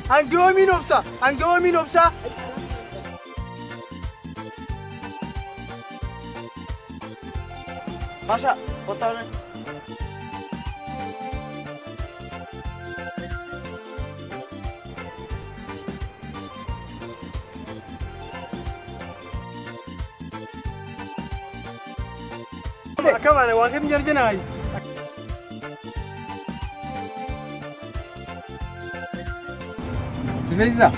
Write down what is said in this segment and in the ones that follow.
Hanga yoomiin obsa? Hanga yoomiin obsa? Masha, kottaa mee. Akka baane waan kam jarjanaayi. Si feesisaa?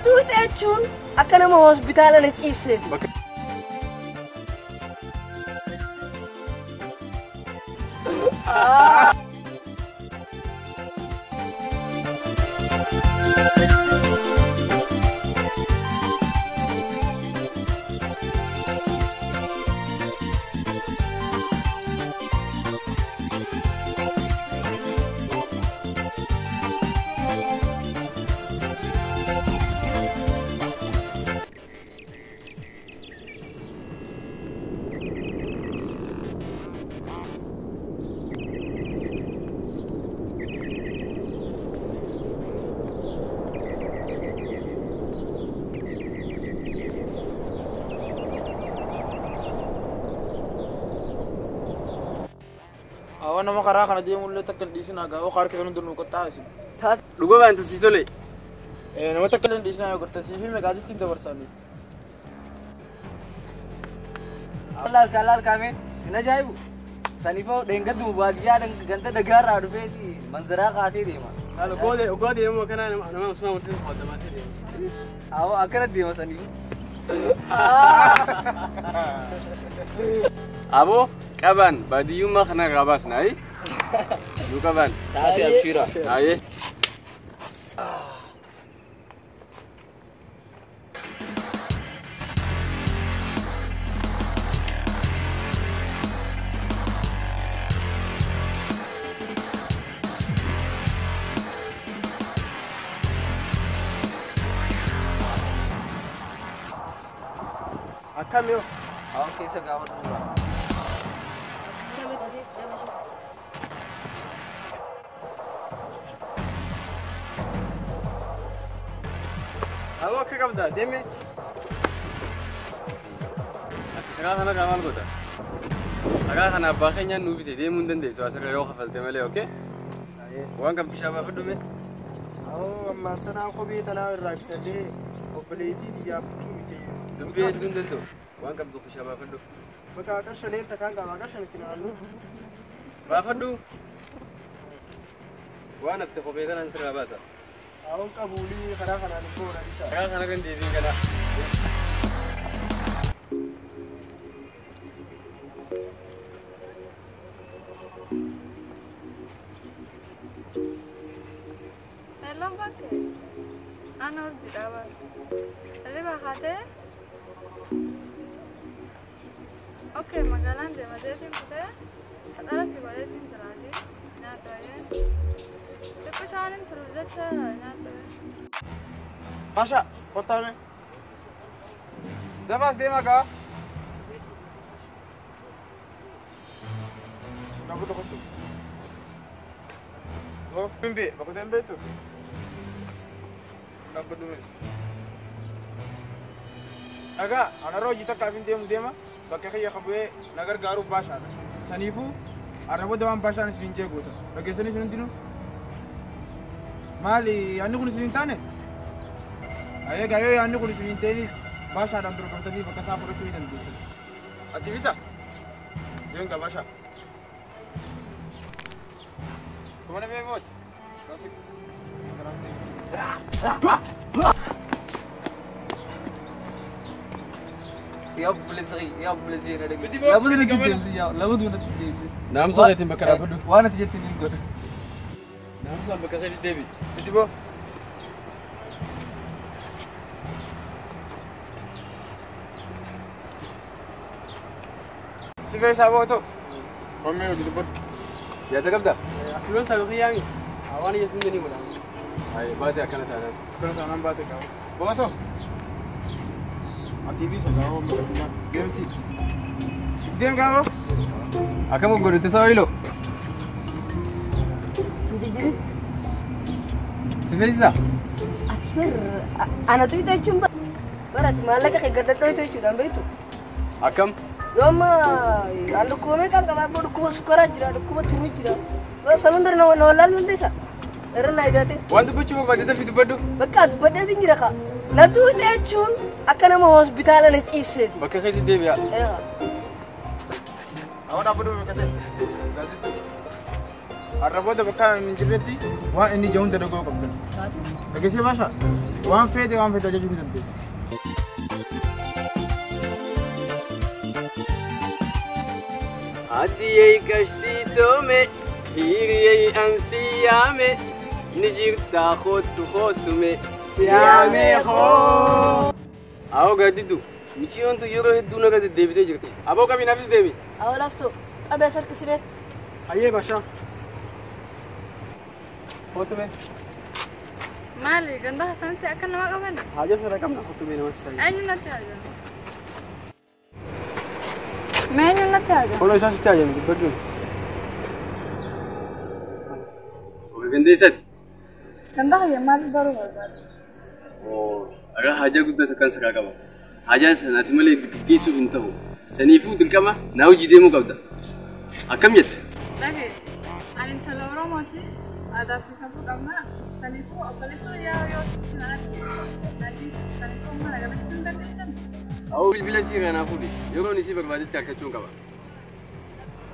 Tuute jechuun akka nama hospitaala na ciibseeti. Awwa nama karaa kana deemullee takka hin dhiisinaa gaa oo harka kan hundinuu qoxxaa isin. Dhuga baanta sii tole. Nama takka illee hin dhiisinaa yoo gartan siif hime gaazexii hin dabarsaanii. Laal laal kaamee sin ajaa'ibu. Saniifoo dheengaddu baadiyyaa ganda dhagaarraa dhufeeti manzaraa kaatee deema. Haala ogoo deemu kana nama osoo wanti qoodamaatee deema. Awwa akkana deema saniifuu. Aboo qabaan baadiyyummaa kana irraa baasna ayi. Nu qabaan. Taate abshiira. Ayi. Akkam yoo? Awwa keessa gaafa duraa. Awwa akka qabda deeme. Ati karaa kana maal goota? Karaa kana abbaa keenyaan nuu bite deemuu hin dandeessu asirra yoo kafalte malee okee? Waan qabdu bishaan baafadhu mee? Awwa ammaan tanaa kophee tanaa irraa bitadhee obboleettii xiyyaa fuchuu bite. Dubbii hedduu hin danda'u. Waan qabdu bishaan baafadhu. Bakka qarshaleen takkaan qaba qarshan isin halluu. Baafadhu. Waan hafte kophee tanaan sirraa baasa. Awwan qabuulii karaa kanaan hin boona isa. Karaa kana kan deebiin kana. Hello bakke. Ana urjiidha bara. Hirriba kaatee? Okay, magaalaan deema jeetiin kutee qaxara si godheetiin jiraati. Nyaadhu ayyee. Xiqqoo shaaniin turuuf jecha nyaadhu ayyee. Masha, kottaa mee. Dafaas deema gaa. Dhaabbattu kottu. Oh, Bimbi, bakka ta'e hin beektu? Dhaabbadhu mee. Dhagaa, anarra hojii takkaaf hin deemu deema. Bakka kiyya qabu'ee na gargaaruuf baashaadha. Saniifuu arra booda waan baashaan isin hin jee goota. Dhageessanii isin hundinuu? Maali yaadni kun isin hin taane? Egaa yoo yaadni kun isin hin ta'inis baashaadhaan dorgomtanii bakka isaa fudhachuu ni dandeessu. Ati bisa? Deem gaa baashaa. Kumana mee mooti? Yaa obboleessa yaa obboleessa na Miti dhagaye. boo, Lamatu miti natti gamana. deemsi yaa lamatu natti deemsi. Naamusa keetiin bakka dhaabbadhu. Waan ati jettu niin godha. Naamusaan bakka keetti deebi. Miti boo. Si feesaa boo ta'u. Hommee hojii dubbadhu. Yaada qabdaa? Akiloon saayii yaami. Waan ija siin jedhanii godhamu. Ayi baate akkana taanaan. Akkana taanaan baate qaba. Boo ta'u. Ati bisa gaafa miidhaginaa. Deemti. Deem gaafa. Akkam godhate saba iloo? Jiru. Si feesisa? Ati bar ana tuyita jechuun barati maallaqa kee gadadhoo jechuudhaan beektu. Akkam? Yoo amma an dhukkuba meeqaan qaba abbaa dhukkuba sukkaraa jira dhukkuba tiruu jira. San hunda na wallaaluu dandeessa. Irra na idaate. Waan dubbachuu barbaadde dafii dubbadhu. Bakka dubbadhee sin jira kaa. Na tuyita jechuun akka nama hospitaala na ciibseeti. Bakka keetti deebi'a. Awwan dhaabbadhu beekate. Har'a booda bakka hin jirretti waan inni ija hunda dhaga'uu qabda. Dhageessee baasha waan feete ajajuu ni dandeessa. Adiyee gashtii toome hiriyee ansi yaame ni jirtaa kootu kootume siyaame hoo. Awoo gaaddidduu michiyyoon tun yeroo hedduu naga deddeebitee jirti. Aboo qabii naafis deemi. Awoo laaftoo qabee as harkisime. Hayyee baasha. Kootume. Maali ganda sanatti akka nama qaban? Haja sana qabna kootume nama sani. Eenyu natti haajame? Mee eenyu natti haajame? Kooloo isaa sitti haajame dubbadhu. Gandeessati. Ganda hayya maal baruu barbaada? Dhagaa haajaa guddaa takkaan sakaa qaba. Haajaan sanaati malee gaggeessuuf hin ta'u. Saniifuu dirqama naa hojii deemuu qabda. Akkam jette? Dhagee ani intala Oromooti. Aadaa fi safuu qabna. Saniifuu obboleessa yaa yoo naati saniifuu mana galatti hin dandeessan. Awoo bilbila sii kanaa fuudhi. Yeroon isii barbaadetti harkachuun qaba.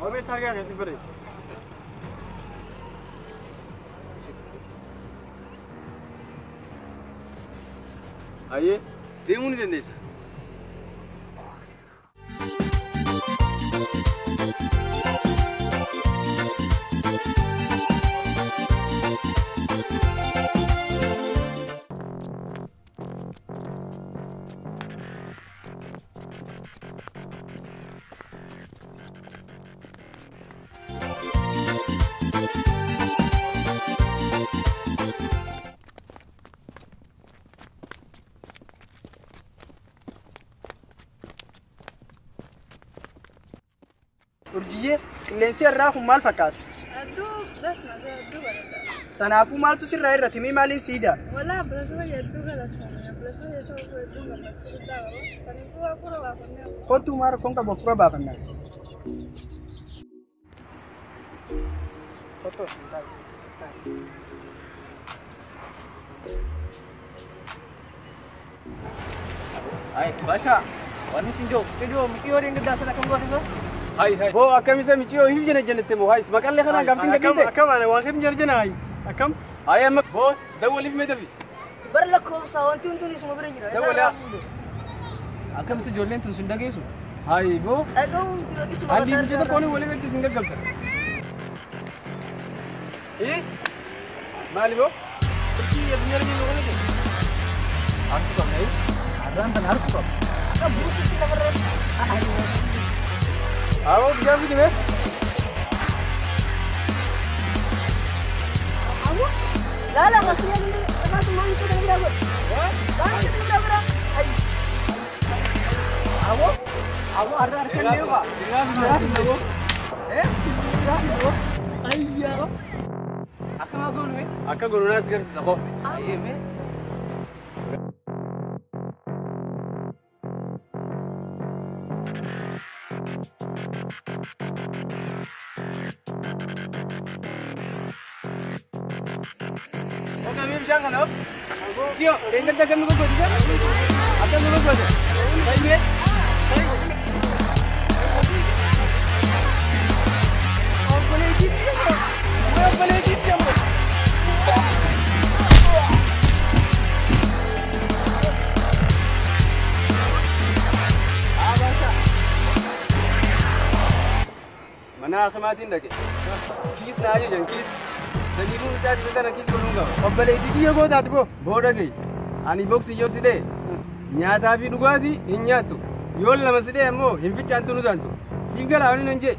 Awoo beektaa argaa keessatti barreessa. Hayyee deemuu ni dandeessa. Urjiyyee qilleensi irraa kun maal fakkaata? Adduu dasna adduu bareeda. Kanaafuu maaltu sirraa irratti mee maaliin siida? Walaa bilasoo hedduu galatoomne bilasoo hedduu hedduu gammachuu guddaa qaba. Saniifuu hafuura baafannee. Kottuu maa rakkoon qabu hafuura baafannaa. Kottuu as hin taa'e. Ay, Basha, wanni isin jiru, cidoo micciyoo deengiddaa sana akkam goote isa? Hai hai. Boo akkamisa micciyoo hin jene jennette moo hai maqallee kanaan gaaftiin gadhiise. Akkam ana waan keetiin jala jena hai. Akkam? Hai amma boo dawwaliif mee dafi. Bar lakkoofsa wanti hundinuu isuma bira jira. Dawwalaa. Akkamisa ijoolleen tun sin dhageessu? Hai boo. Dhaga'uun isuma Adii micciyoo tokkoon walii wajjin sin gaggabsa. Maali boo? Turkii addunyaa irra jiru kana jira. Harku qabna eh? Har'aan tana harku qabna. Akka buusutti lafarra. Awoo bishaan fidi mee? Awoo laala makiyaa danda'e dhagaa maal ibsa kana biraa godhe. Maal ibsa kana biraa godhe? Awoo awoo har'a harka illee qaba. Bishaan fidi awoo. Eh? Bishaan fidi awoo. Ayyaa. Akkam goonu mee? Akka goonu naas garsiisa koo. Ayyee mee? Bishaan kana Tio, deengadda akkam nu gogooti jira? Akkam nu gogooti? Tayyee? Obboleettii jira. Obboleettii jira. Mana akimaatiin dhaqe. Kiis na ajajan kiis. Saniifuu mucaa dibata na kiis godhuun qaba. Obboleettii kiyya gootaati boo. Boo dhaga'i. Ani boksii yoo sidhee nyaataa fi dhugaatii hin nyaattu. Yoo lama sidhee ammoo hin ficcaantu nu taantu. Siif galaa wani nan jee.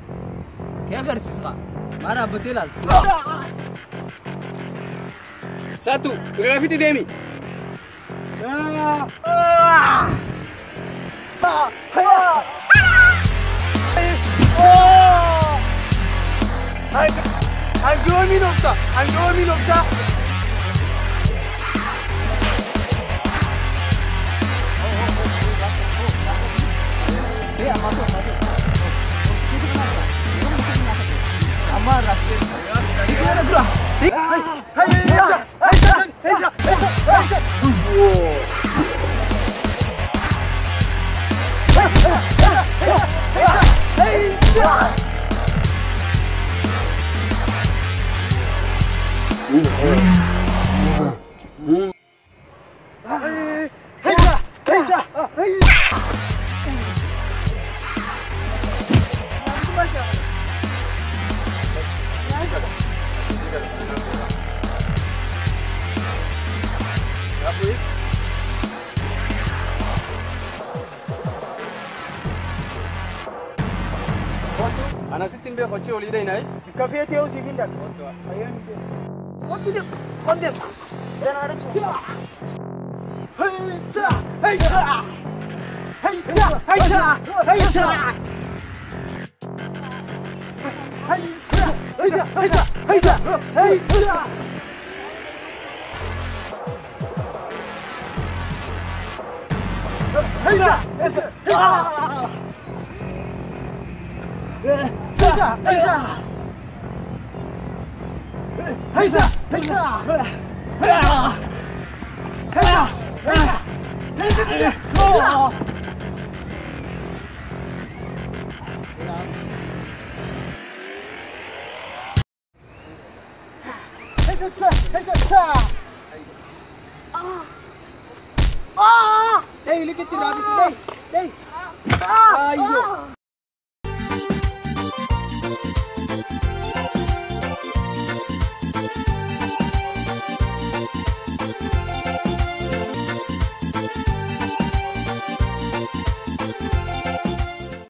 Kee agarsiisa. Maa dhaabbatee ilaaltu? Saatu, raafiti deemi. Hangoomiin obsa! Hangoomiin obsa! Ana sittin beeku achii olii dhayinaayi. Kafee ta'uu siif hin dhaqa. Kottu deem. Kottu deem. Danaadha. Hey, look at the rabbit. Hey, hey. Ayo.